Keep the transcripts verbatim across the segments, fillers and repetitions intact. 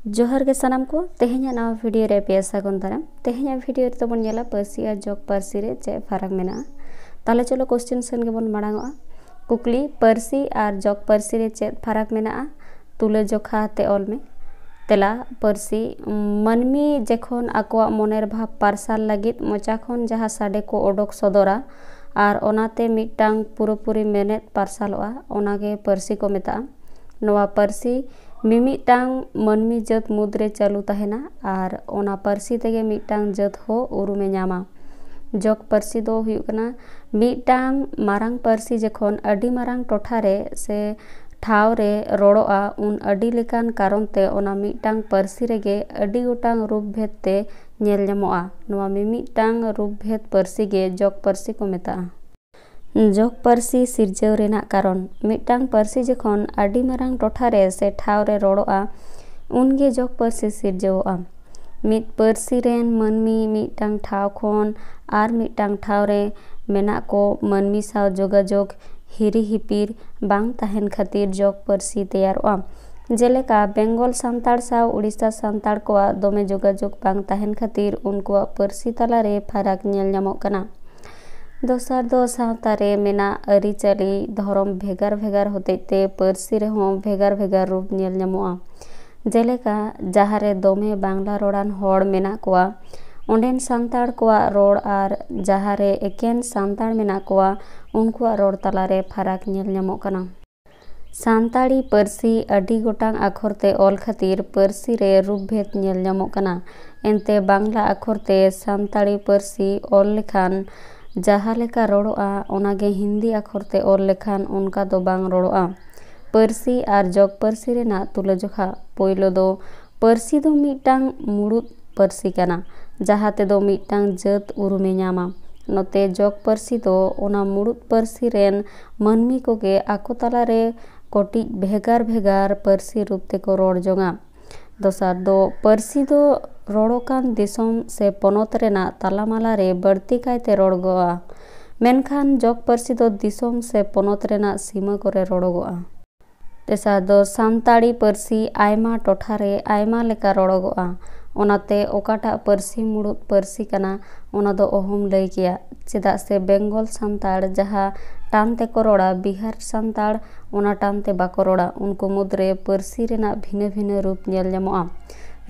ᱡᱚᱦᱟᱨ ᱜᱮ ᱥᱟᱱᱟᱢ ᱠᱚ᱾ ᱛᱮᱦᱮᱧᱟᱜ ᱱᱟᱣᱟ ᱵᱷᱤᱰᱤᱭᱳ ᱨᱮ ᱟᱯᱮ ᱥᱟᱹᱜᱩᱱ ᱫᱟᱨᱟᱢ᱾ ᱛᱮᱦᱮᱧᱟᱜ ᱵᱷᱤᱰᱤᱭᱳ ᱨᱮᱫᱚ ᱵᱚᱱ ᱧᱮᱞᱟ ᱯᱟᱹᱨᱥᱤ ᱟᱨ ᱡᱚᱜᱽ ᱯᱟᱹᱨᱥᱤ ᱨᱮ ᱪᱮᱫ ᱯᱷᱟᱨᱟᱠ ᱢᱮᱱᱟᱜᱼᱟ᱾ ᱛᱟᱦᱞᱮ ᱪᱚᱞᱚ ᱠᱚᱥᱪᱮᱱ ᱥᱮᱱ ᱜᱮᱵᱚᱱ ᱢᱟᱲᱟᱝᱚᱜᱼᱟ᱾ ᱠᱩᱠᱞᱤ, ᱯᱟᱹᱨᱥᱤ ᱟᱨ ᱡᱚᱜᱽ ᱯᱟᱹᱨᱥᱤ ᱨᱮ ᱪᱮᱫ ᱯᱷᱟᱨᱟᱠ ᱢᱮᱱᱟᱜᱼᱟ? ᱛᱩᱞᱟᱹᱡᱚᱠᱷᱟ ᱛᱮ ᱚᱞ ᱢᱮ᱾ ᱛᱮᱞᱟ, ᱯᱟᱹᱨᱥᱤ, ᱢᱟᱹᱱᱢᱤ ᱡᱮᱠᱷᱚᱱ ᱟᱠᱚᱣᱟᱜ ᱢᱚᱱᱮᱨ ᱵᱷᱟᱵᱽ ᱯᱟᱨᱥᱟᱞ ᱞᱟᱹᱜᱤᱫ ᱢᱚᱪᱟ ᱠᱷᱚᱱ ᱡᱟᱦᱟᱸ ᱥᱟᱰᱮ ᱠᱚ ᱚᱰᱚᱠ ᱥᱚᱫᱚᱨᱟ ᱟᱨ ᱚᱱᱟᱛᱮ ᱢᱤᱫᱴᱟᱝ ᱯᱩᱨᱟᱹᱯᱩᱨᱤ ᱢᱮᱱᱮᱛ ᱯᱟᱨᱥᱟᱞᱚᱜᱼᱟ, ᱚᱱᱟᱜᱮ ᱯᱟᱹᱨᱥᱤ ᱠᱚ ᱢᱮᱛᱟᱜᱼᱟ᱾ ᱱᱚᱣᱟ ᱯᱟᱹᱨᱥᱤ ᱢᱤᱢᱤᱫᱴᱟᱝ ᱢᱟᱹᱱᱢᱤ ᱡᱟᱹᱛ ᱢᱩᱫᱽᱨᱮ ᱪᱟᱹᱞᱩ ᱛᱟᱦᱮᱱᱟ ᱟᱨ ᱚᱱᱟ ᱯᱟᱹᱨᱥᱤ ᱛᱮᱜᱮ ᱢᱤᱫᱴᱟᱝ ᱡᱟᱹᱛ ᱦᱚᱸ ᱩᱨᱩᱢᱮ ᱧᱟᱢᱟ᱾ ᱡᱚᱜᱽ ᱯᱟᱹᱨᱥᱤ ᱫᱚ ᱦᱩᱭᱩᱜ ᱠᱟᱱᱟ ᱢᱤᱫᱴᱟᱝ ᱢᱟᱨᱟᱝ ᱯᱟᱹᱨᱥᱤ ᱡᱚᱠᱷᱚᱱ ᱟᱹᱰᱤ ᱢᱟᱨᱟᱝ ᱴᱚᱴᱷᱟ ᱨᱮ ᱥᱮ ᱴᱷᱟᱶ ᱨᱮ ᱨᱚᱲᱚᱜᱼᱟ, ᱩᱱ ᱟᱹᱰᱤ ᱞᱮᱠᱟᱱ ᱠᱟᱨᱚᱱ ᱛᱮ ᱚᱱᱟ ᱢᱤᱫᱴᱟᱝ ᱯᱟᱹᱨᱥᱤ ᱨᱮᱜᱮ ᱟᱹᱰᱤ ᱜᱚᱴᱟᱝ ᱨᱩᱯ ᱵᱷᱮᱫ ᱛᱮ ᱧᱮᱞ ᱧᱟᱢᱚᱜᱼᱟ᱾ ᱱᱚᱣᱟ ᱢᱤᱢᱤᱫᱴᱟᱝ ᱨᱩᱯ ᱵᱷᱮᱫ ᱯᱟᱹᱨᱥᱤ ᱜᱮ ᱡᱚᱜᱽ ᱯᱟᱹᱨᱥᱤ ᱠᱚ ᱢᱮᱛᱟᱜᱼᱟ᱾ ᱡᱚᱜᱽ ᱯᱟᱹᱨᱥᱤ ᱥᱤᱨᱡᱟᱹᱣ ᱨᱮᱱᱟᱜ ᱠᱟᱨᱚᱱ, ᱢᱤᱫᱴᱟᱝ ᱯᱟᱹᱨᱥᱤ ᱡᱚᱠᱷᱚᱱ ᱟᱹᱰᱤ ᱢᱟᱨᱟᱝ ᱴᱚᱴᱷᱟ ᱨᱮ ᱥᱮ ᱴᱷᱟᱶ ᱨᱮ ᱨᱚᱲᱚᱜᱼᱟ, ᱩᱱᱜᱮ ᱡᱚᱜᱽ ᱯᱟᱹᱨᱥᱤ ᱥᱤᱨᱡᱟᱹᱣᱚᱜᱼᱟ᱾ ᱢᱤᱫ ᱯᱟᱹᱨᱥᱤ ᱨᱮᱱ ᱢᱟᱹᱱᱢᱤ ᱢᱤᱫᱴᱟᱝ ᱴᱷᱟᱶ ᱠᱷᱚᱱ ᱟᱨ ᱢᱤᱫᱴᱟᱝ ᱴᱷᱟᱶ ᱨᱮ ᱢᱮᱱᱟᱜ ᱠᱚ ᱢᱟᱹᱱᱢᱤ ᱥᱟᱶ ᱡᱳᱜᱟᱡᱳᱜᱽ ᱦᱤᱨᱤ ᱦᱤᱯᱤᱨ ᱵᱟᱝ ᱛᱟᱦᱮᱱ ᱠᱷᱟᱹᱛᱤᱨ ᱡᱚᱜᱽ ᱯᱟᱹᱨᱥᱤ ᱛᱮᱭᱟᱨᱚᱜᱼᱟ᱾ ᱡᱮᱞᱮᱠᱟ, ᱵᱮᱝᱜᱚᱞ ᱥᱟᱱᱛᱟᱲ ᱥᱟᱶ ᱩᱲᱤᱥᱥᱟ ᱥᱟᱱᱛᱟᱲ ᱠᱚᱣᱟᱜ ᱫᱚᱢᱮ ᱡᱳᱜᱟᱡᱳᱜᱽ ᱵᱟᱝ ᱛᱟᱦᱮᱱ ᱠᱷᱟᱹᱛᱤᱨ ᱩᱱᱠᱩᱣᱟᱜ ᱯᱟᱹᱨᱥᱤ ᱛᱟᱞᱟᱨᱮ ᱯᱷᱟᱨᱟᱠ ᱧᱮᱞ ᱧᱟᱢᱚᱜ ᱠᱟᱱᱟ᱾ ᱫᱚᱥᱟᱨ ᱫᱚ ᱥᱟᱶᱛᱟ ᱨᱮ ᱢᱮᱱᱟᱜ ᱟᱹᱨᱤᱪᱟᱹᱞᱤ, ᱫᱷᱚᱨᱚᱢ ᱵᱷᱮᱜᱟᱨ ᱵᱷᱮᱜᱟᱨ ᱦᱚᱛᱮᱡ ᱛᱮ ᱯᱟᱹᱨᱥᱤ ᱨᱮᱦᱚᱸ ᱵᱷᱮᱜᱟᱨ ᱵᱷᱮᱜᱟᱨ ᱨᱩᱯ ᱧᱮᱞ ᱧᱟᱢᱚᱜᱼᱟ᱾ ᱡᱮᱞᱮᱠᱟ, ᱡᱟᱦᱟᱸ ᱨᱮ ᱫᱚᱢᱮ ᱵᱟᱝᱞᱟ ᱨᱚᱲᱟᱱ ᱦᱚᱲ ᱢᱮᱱᱟᱜ ᱠᱚᱣᱟ, ᱚᱸᱰᱮᱱ ᱥᱟᱱᱛᱟᱲ ᱠᱚᱣᱟᱜ ᱨᱚᱲ ᱟᱨ ᱡᱟᱦᱟᱸ ᱨᱮ ᱮᱠᱮᱱ ᱥᱟᱱᱛᱟᱲ ᱢᱮᱱᱟᱜ ᱠᱚᱣᱟ, ᱩᱱᱠᱩᱣᱟᱜ ᱨᱚᱲ ᱛᱟᱞᱟᱨᱮ ᱯᱷᱟᱨᱟᱠ ᱧᱮᱞ ᱧᱟᱢᱚᱜ ᱠᱟᱱᱟ᱾ ᱥᱟᱱᱛᱟᱲᱤ ᱯᱟᱹᱨᱥᱤ ᱟᱹᱰᱤ ᱜᱚᱴᱟᱝ ᱟᱠᱷᱚᱨ ᱛᱮ ᱚᱞ ᱠᱷᱟᱹᱛᱤᱨ ᱯᱟᱹᱨᱥᱤ ᱨᱮ ᱨᱩᱯ ᱵᱷᱮᱫ ᱧᱮᱞ ᱧᱟᱢᱚᱜ ᱠᱟᱱᱟ᱾ ᱮᱱᱛᱮ, ᱵᱟᱝᱞᱟ ᱟᱠᱷᱚᱨ ᱛᱮ ᱥᱟᱱᱛᱟᱲᱤ ᱯᱟᱹᱨᱥᱤ ᱚᱞ ᱞᱮᱠᱷᱟᱱ ᱡᱟᱦᱟᱸ ᱞᱮᱠᱟ ᱨᱚᱲᱚᱜᱼᱟ, ᱚᱱᱟᱜᱮ ᱦᱤᱱᱫᱤ ᱟᱠᱷᱚᱨ ᱛᱮ ᱚᱞ ᱞᱮᱠᱷᱟᱱ ᱚᱱᱠᱟ ᱫᱚ ᱵᱟᱝ ᱨᱚᱲᱚᱜᱼᱟ᱾ ᱯᱟᱹᱨᱥᱤ ᱟᱨ ᱡᱚᱜᱽ ᱯᱟᱹᱨᱥᱤ ᱨᱮᱱᱟᱜ ᱛᱩᱞᱟᱹᱡᱚᱠᱷᱟ᱾ ᱯᱳᱭᱞᱳ ᱫᱚ ᱯᱟᱹᱨᱥᱤ ᱫᱚ ᱢᱤᱫᱴᱟᱝ ᱢᱩᱲᱩᱫ ᱯᱟᱹᱨᱥᱤ ᱠᱟᱱᱟ, ᱡᱟᱦᱟᱸ ᱛᱮᱫᱚ ᱢᱤᱫᱴᱟᱝ ᱡᱟᱹᱛ ᱩᱨᱩᱢᱮ ᱧᱟᱢᱟ᱾ ᱱᱚᱛᱮ ᱡᱚᱜᱽ ᱯᱟᱹᱨᱥᱤ ᱫᱚ ᱚᱱᱟ ᱢᱩᱲᱩᱫ ᱯᱟᱹᱨᱥᱤ ᱨᱮᱱ ᱢᱟᱹᱱᱢᱤ ᱠᱚᱜᱮ ᱟᱠᱚ ᱛᱟᱞᱟᱨᱮ ᱠᱟᱹᱴᱤᱡ ᱵᱷᱮᱜᱟᱨ ᱵᱷᱮᱜᱟᱨ ᱯᱟᱹᱨᱥᱤ ᱨᱩᱯ ᱛᱮᱠᱚ ᱨᱚᱲ ᱡᱚᱝᱟ᱾ ᱫᱚᱥᱟᱨ ᱫᱚ ᱯᱟᱹᱨᱥᱤ ᱫᱚ ᱨᱚᱲᱚᱠᱟᱱ ᱫᱤᱥᱚᱢ ᱥᱮ ᱯᱚᱱᱚᱛ ᱨᱮᱱᱟᱜ ᱛᱟᱞᱟᱢᱟᱞᱟ ᱨᱮ ᱵᱟᱹᱲᱛᱤ ᱠᱟᱭᱛᱮ ᱨᱚᱲᱚᱜᱚᱜᱼᱟ, ᱢᱮᱱᱠᱷᱟᱱ ᱡᱚᱜᱽ ᱯᱟᱹᱨᱥᱤ ᱫᱚ ᱫᱤᱥᱚᱢ ᱥᱮ ᱯᱚᱱᱚᱛ ᱨᱮᱱᱟᱜ ᱥᱤᱢᱟᱹ ᱠᱚᱨᱮ ᱨᱚᱲᱚᱜᱚᱜᱼᱟ᱾ ᱛᱮᱥᱟᱨ ᱫᱚ ᱥᱟᱱᱛᱟᱲᱤ ᱯᱟᱹᱨᱥᱤ ᱟᱭᱢᱟ ᱴᱚᱴᱷᱟ ᱨᱮ ᱟᱭᱢᱟ ᱞᱮᱠᱟ ᱨᱚᱲᱚᱜᱚᱜᱼᱟ᱾ ᱚᱱᱟᱛᱮ ᱚᱠᱟᱴᱟᱜ ᱯᱟᱹᱨᱥᱤ ᱢᱩᱲᱩᱫ ᱯᱟᱹᱨᱥᱤ ᱠᱟᱱᱟ, ᱚᱱᱟ ᱫᱚ ᱚᱦᱚᱢ ᱞᱟᱹᱭ ᱠᱮᱭᱟ᱾ ᱪᱮᱫᱟᱜ ᱥᱮ ᱵᱮᱝᱜᱚᱞ ᱥᱟᱱᱛᱟᱲ ᱡᱟᱦᱟᱸ ᱴᱟᱱ ᱛᱮᱠᱚ ᱨᱚᱲᱟ, ᱵᱤᱦᱟᱨ ᱥᱟᱱᱛᱟᱲ ᱚᱱᱟ ᱴᱟᱱ ᱛᱮ ᱵᱟᱠᱚ ᱨᱚᱲᱟ᱾ ᱩᱱᱠᱩ ᱢᱩᱫᱽᱨᱮ ᱯᱟᱹᱨᱥᱤ ᱨᱮᱱᱟᱜ ᱵᱷᱤᱱᱟᱹ ᱵᱷᱤᱱᱟᱹ ᱨᱩᱯ ᱧᱮᱞ ᱧᱟᱢᱚᱜᱼᱟ᱾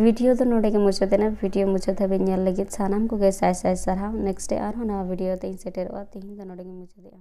ᱵᱷᱤᱰᱤᱭᱳ ᱫᱚ ᱱᱚᱰᱮ ᱜᱮ ᱢᱩᱪᱟᱹᱫ ᱮᱱᱟ᱾ ᱵᱷᱤᱰᱤᱭᱳ ᱢᱩᱪᱟᱹᱫ ᱫᱷᱟᱹᱵᱤᱡ ᱧᱮᱞ ᱞᱟᱹᱜᱤᱫ ᱥᱟᱱᱟᱢ ᱠᱚᱜᱮ ᱥᱟᱭ ᱥᱟᱭ ᱥᱟᱨᱦᱟᱣ᱾ ᱱᱮᱠᱥᱴ ᱨᱮ ᱟᱨᱦᱚᱸ ᱱᱟᱣᱟ ᱵᱷᱤᱰᱤᱭᱳ ᱛᱮ ᱤᱧ ᱥᱮᱴᱮᱨᱚᱜᱼᱟ᱾ ᱛᱮᱦᱮᱧ ᱫᱚ ᱱᱚᱰᱮ ᱜᱮᱧ ᱢᱩᱪᱟᱹᱫᱮᱜᱼᱟ᱾